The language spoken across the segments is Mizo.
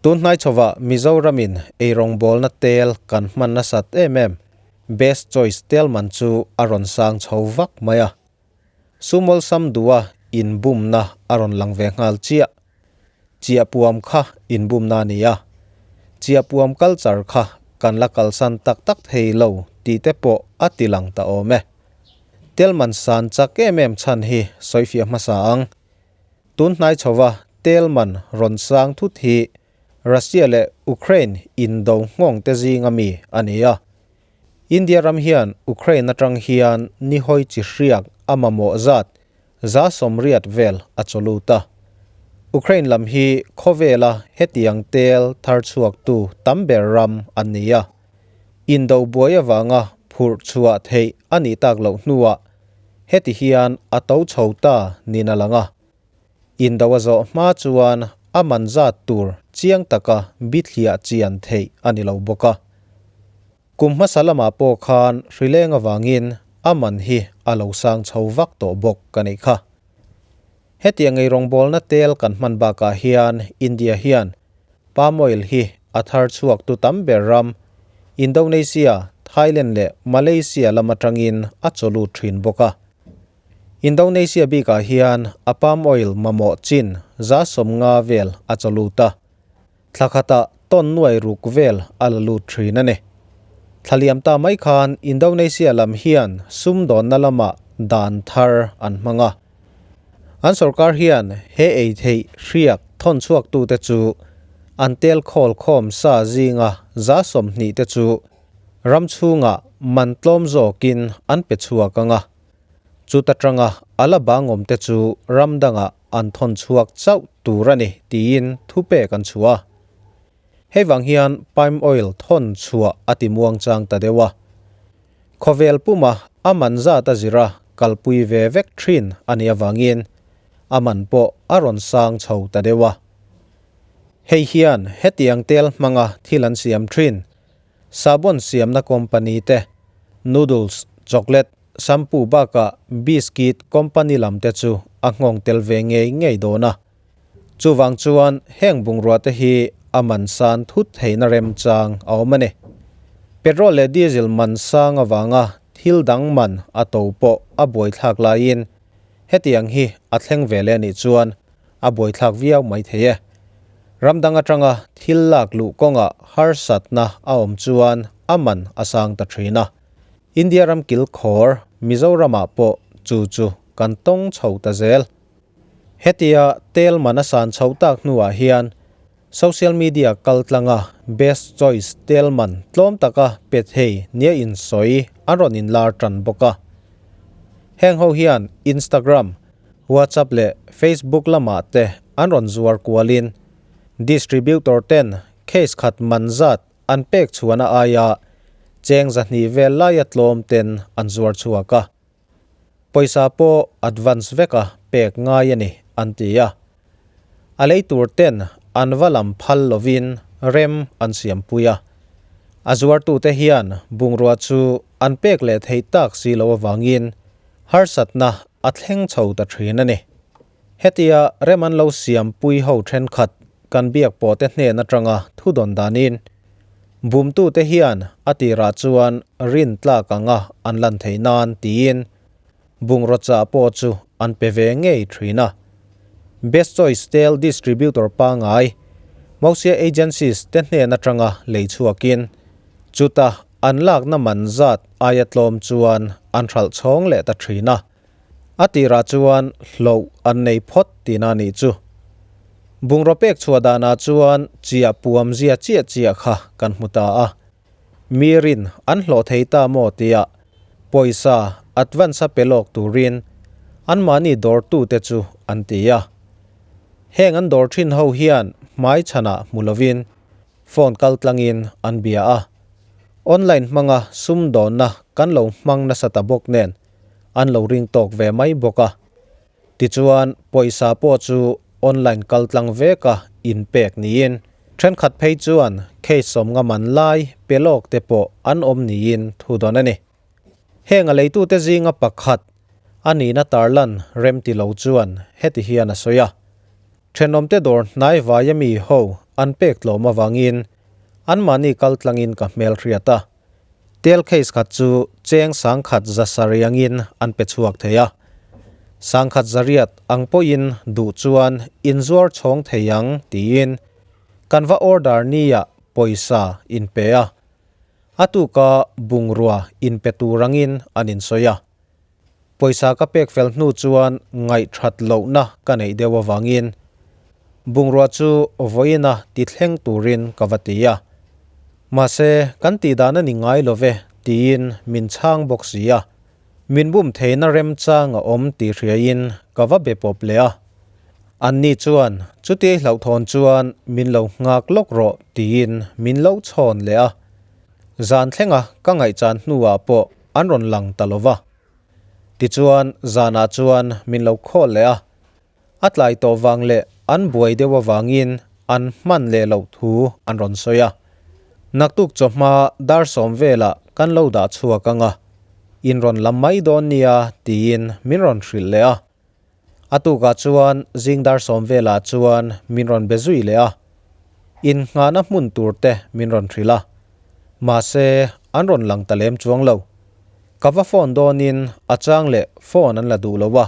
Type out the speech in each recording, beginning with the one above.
Tun hnai chhovah Mizoramin eirawngbawlna tel kan hman nasat em em, Best Choice tel man chu a rawn sang chho vak mai a. Sumawlsam duha inbumna a rawn lang ve nghal chiah. Chiahpuam kha inbumna a ni a, chiahpuam culture kha kan la kalsan tak tak thei lo tih te pawh a ti lang ta awm e. Tel man san chak em em chhan hi sawifiah hmasa ang. Tun hnai chhova tel man rawn sang thut hi Russia leh Ukraine indo nghawng te zinga mi a ni a. India ram hian Ukraine atang hian nihawi chi hriak a mamawh zat 80% vel a chaw lut a. Ukraine lam hi khawvela hetiang tel thar chhuaktu tam ber ram an ni a. Indo buai avanga phurh chhuah theih a nih tak loh hnuah heti hian a to chho ta niin a lang a. Indo a zawh hma chuan a man zat tur chiang taka bithliah chian theih a ni lo bawk a. Kum hmasa lamah pawh khan hrileng avangin a man hi a lo sang chho vak tawh bawk ka neih kha. Hetiang eirawngbawlna tel kan hman bakah hian India hian palm oil hi a thar chhuak tu tam ber ram Indonesia, Thailand leh Malaysia lam atangin a chaw lut thin bawk a. Indonesia bikah hian a palm oil mamawh chin 50% vel a chaw lut a. Thla khatah tawn nuai ruk vel a la lut thin a ni. Thla liam ta mai khan Indonesia lam hian sumdawnna lamah dan thar an hmang a. An sorkar hian he ei theih hriak thawn chhuaktute chu an tel khawl khawm sa zinga 20% te chu ram chhungah man tlawm zawkin an pe chhuak ang a. Chuta tanga a la bangawm te chu ram dangah an thawn chhuak chauh tur a ni tiin thupek an chhuah a. Hei vang hian palm oil thawn chhuah a ti muang chang ta deuh a. Khawvel puma a man zat a zira kalpui ve vek thin a nih avangin a man pawh a rawn sang chho ta deuh a. Hei hian hetiang tel hmanga thil an siam thin Sabon siamna company te, noodles, chocolate, shampoo bakah biscuit company lam te chu a nghawng tel ve ngei ngei dawn a. Chuvang chuan heng bungrua te hi a man san thut theihna remchang a awm a ni. Petrol leh diesel man sang avanga thil dang man a to pawh a buaithlak laiin hetiang hi a thleng ve leh anih chuan a buaithlak viau mai thei e. Ram dang atanga thil lak luh kawngah harsatna a awm chuan a man a sang ta thin a. India ram kil khawr Mizoramah pawh chu chu kan tawng chho ta zel. Hetia tel man a san chho tak hnuah hian social media kal tlanga best choice tel man tlawm taka pe thei nia insawi an rawn inlar tan bawk a. Heng ho hian Instagram, WhatsApp leh Facebook lamah te an rawn zuar kualin distributor ten case khat man zat an pek chhuahna aia cheng 200 vel laia tlawm ten an zuar chhuak a. Pawisa pawh advance veka pek ngai a ni an ti a. A lei tur ten an va lam phal lovin rem an siam pui a. A zuartute hian bungrua chu an pek leh theih tak si lo avangin harsatna a thleng chho ta thin a ni. Hetia rem an lo siam pui ho thenkhat kan biak pawh te hnen atanga thu dawn danin bumtute hian a tirah chuan rin tlak anga an lan theih nan tiin bungraw chah pawh chu an pe ve ngei thin a. Best Choice Tel Distributor pangai Mosia Agencies te hnen atanga lei chhuakin chuta an lakna man zat aia tlawm chuan an hralh chhawng leh ta thin a. A tirah chuan hloh an nei phawt tina nih chu. Bungraw pek chhuah danah chuan chiah puam zia chiah chiah kha kan hmu ta a. Mirin an hlawh thei ta maw tia pawisa advance a pe lawk turin anmahni dawrtute chu an ti a. Heng an dawr thin ho hian hmai chhanah hmu lovin phone kal tlangin an bia a. Online hmanga sumdawnna kan lo hmang nasa ta bawk nen an lo ring tawk ve mai bawk a. Tichuan pawisa pawh chu online kal tlang veka in pek niin thenkhat phei chuan case 50 man lai pe lawk te pawh an awm niin thu dawn a ni. Heng a leitute zinga pakhat a nihna tarlan rem ti lo chuan heti hian a sawi a. Thenawmte dawr hnai vaia mi ho an pek tlawm avangin anmahni kal tlangin ka hmelhriat a. Tel case khat chu cheng sangkhat za sarih angin an pe chhuak thei a. Sangkhat zariat ang pawhin duh chuan inzuar chhawng thei ang tiin kan va order nia pawisa in pe a. A tuka bungrua inpe tur angin an insawi a. Pawisa ka pek fel hnu chuan ngaihthat lohna ka neih deuh avangin bungrua chu vawiina ti thleng turin ka va ti a. Mahse, kan tih dan a ni ngai lo ve tiin min chhang bawk si a. Min bum theihna remchang a awm tih hriain ka va be pawp leh a. Anni chuan chuti hlauhthawn chuan min lo nghak lawk rawh tiin min lo chhawn leh a. Zan thlenga ka ngaihchan hnuah pawh an rawn lang ta lo va. Tichuan zanah chuan min lo khawl leh a, a tlai tawh vang leh an buai deuh avangin an hman leh loh thu an rawn sawi a. Naktuk chawhma dar sawm velah kan lo dah chhuak ang a, in rawn lam mai dawn nia tiin min rawn hrilh leh a. A tukah chuan zing dar sawm velah chuan min rawn be zui leh a, innghahna hmun tur te min rawn hrilh a, mahse an rawn lang ta lem chuang lo. Ka va phone dawnin a chang leh phone an la duh lo a,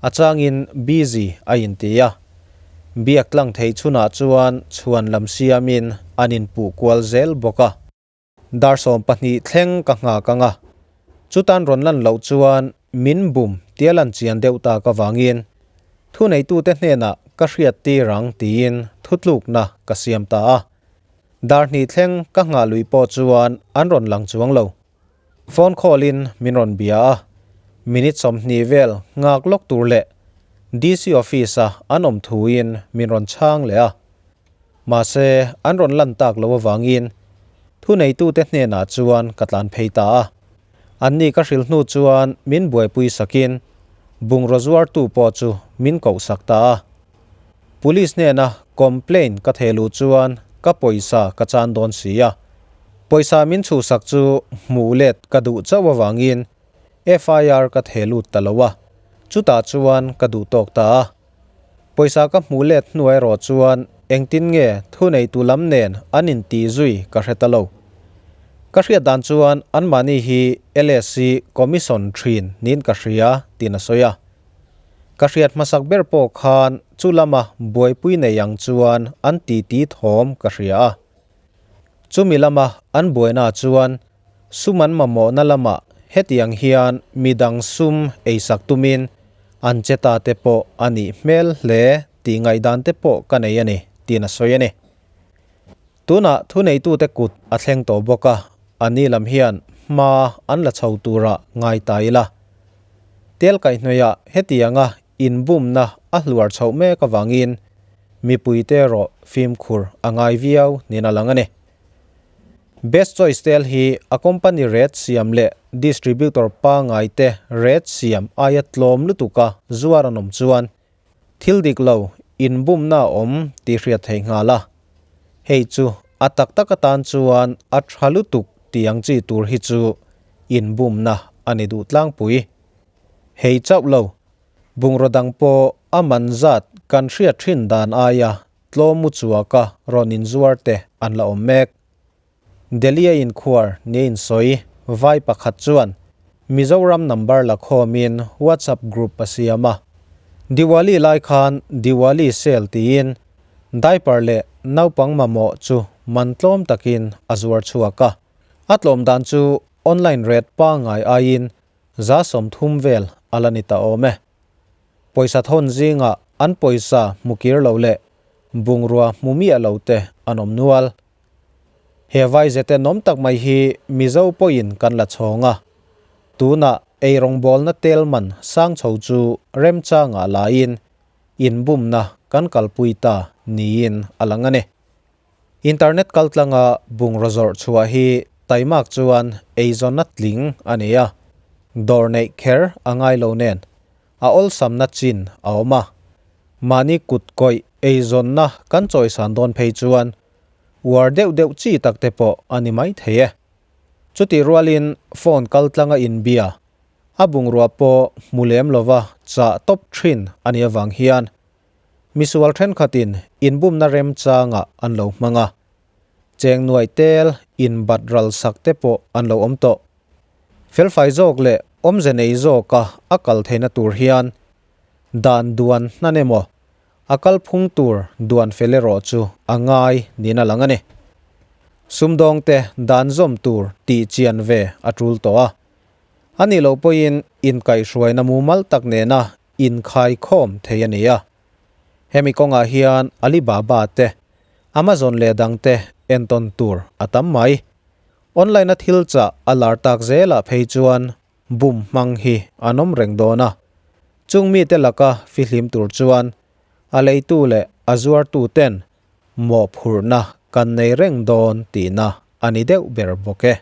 a changin busy a inti a. Biak tlang theih chhunah chuan chhuan lam siamin an inpuh kual zel bawk a. Dar 12 thleng ka nghak ang a, chutan rawn lan loh chuan min bum tia lan chian deuh tak avangin thuneitute hnenah ka hriat tir ang tiin thutlukna ka siam ta a. Dar hnih thleng ka nghah lui pawh chuan an rawn lang chuang lo. Phone call in min rawn bia a, minute 20 vel nghak lawk tur leh DC office a an awm thuin min rawn chhang leh a. Mahse, an rawn lan tak lo avangin thuneitute hnenah chuan ka tlan phei ta a. Anni ka hrilh hnu chuan min buaipui sakin bungraw zuartu pawh chu min kohsak ta a. Police hnena complaint ka theh luh chuan ka pawisa ka chan dawn si a. Pawisa min chhuhsak chu hmuh let ka duh chauh avangin FIR ka theh lut ta lo a, chutah chuan ka duh tawk ta a. Pawisa ka hmuh let hnu erawh chuan engtin nge thuneitu lam nen an intih zui ka hre ta lo. Ka hriat dan chuan anmahni hi LSC Commission thin niin ka hria tiin a sawi a. Ka hriat hmasak ber pawh khan chu lama buaipui nei ang chuan an titi thawm ka hria a. Chumi lama an buaina chuan Sum an mamawhna lamah hetiang hian midang sum eisak tumin an che ta te pawh a nih hmel hle tih ngaihdan te pawh ka nei a ni, tiin a sawi a ni. Tunah thuneitute kut a thleng tawh bawk a, a ni lam hian hma an la chho turah ngai ta ila. Tel kaihhnawihah hetianga inbumna a hluar chhoh mek avangin mipuite erawh fimkhur a ngai viau niin a lang a ni. Best Choice tel hi a company rate siam leh distributor pangai te rate siam aia tlawm lutuka zuar an awm chuan thil dik lo inbumna a awm tih hriat theih nghal a. Hei chu a tak tak atan chuan a tha lutuk tih ang chi tur hi chu inbumna a ni duh tlangpui. Hei chauh lo, bungraw dang pawh a man zat kan hriat thin dan aia Tlawm u chuaka rawn inzuar te an la awm mek. Delhi a inkhuar nia insawi vai pakhat chuan Mizoram number la khawmin WhatsApp group a siam a. Diwali lai khan Diwali sale tiin diaper leh naupang mamawh chu man tlawm takin a zuar chhuak a. A tlawm dan chu online rate pangngai aiin 30% vel a la ni ta awm e. Pawisa thawn zingah an pawisa hmu kir lo leh bungrua hmu miah lo te an awm nual. He vaizete nawm tak mai hi Mizo pawhin kan la chhawng a, tunah eirawngbawlna tel man sang chho chu remchangah laiin inbumna kan kalpui ta niin a lang a ni. Internet kaltlanga bungraw zawrh chhuah hi taimak chuan eizawnna tling a ni a, dawr neih kher a ngai lo nen a awlsamna chin a awm a. Mahni kut kawih eizawnna kan chawisan dawn phei chuan uar deuh deuh chi tak te pawh a ni mai thei e. Chutih rualin phone kaltlanga inbia a bungrua pawh hmu lem lova chah tawp thin a nih avang hian. Misual thenkhatin inbumna remchangah an lo hmang a, cheng nuai tel inbat ral sak te pawh an lo awm tawh. Felfai zawk leh awmze nei zawka a kal theihna tur hian dan duan hnan emaw a kalphung tur duan fel erawh chu a ngai niin a lang a ni. Sumdawngte dan zawm tur tih chian ve a tul tawh a, a nih loh pawhin inkaihhruaina mumal tak nena inkhaikhawm thei a ni a. Hemi kawngah hian Alibaba te, Amazon leh dangte entawn tur a tam mai. Online-a thil chah a lar tak zelah phei chuan bum hmang hi an awm reng dawn a. Chung mite laka fihlim tur chuan a leitu leh a zuartu ten mawhphurhna kan nei reng dawn tihna a ni deuh ber bawk e.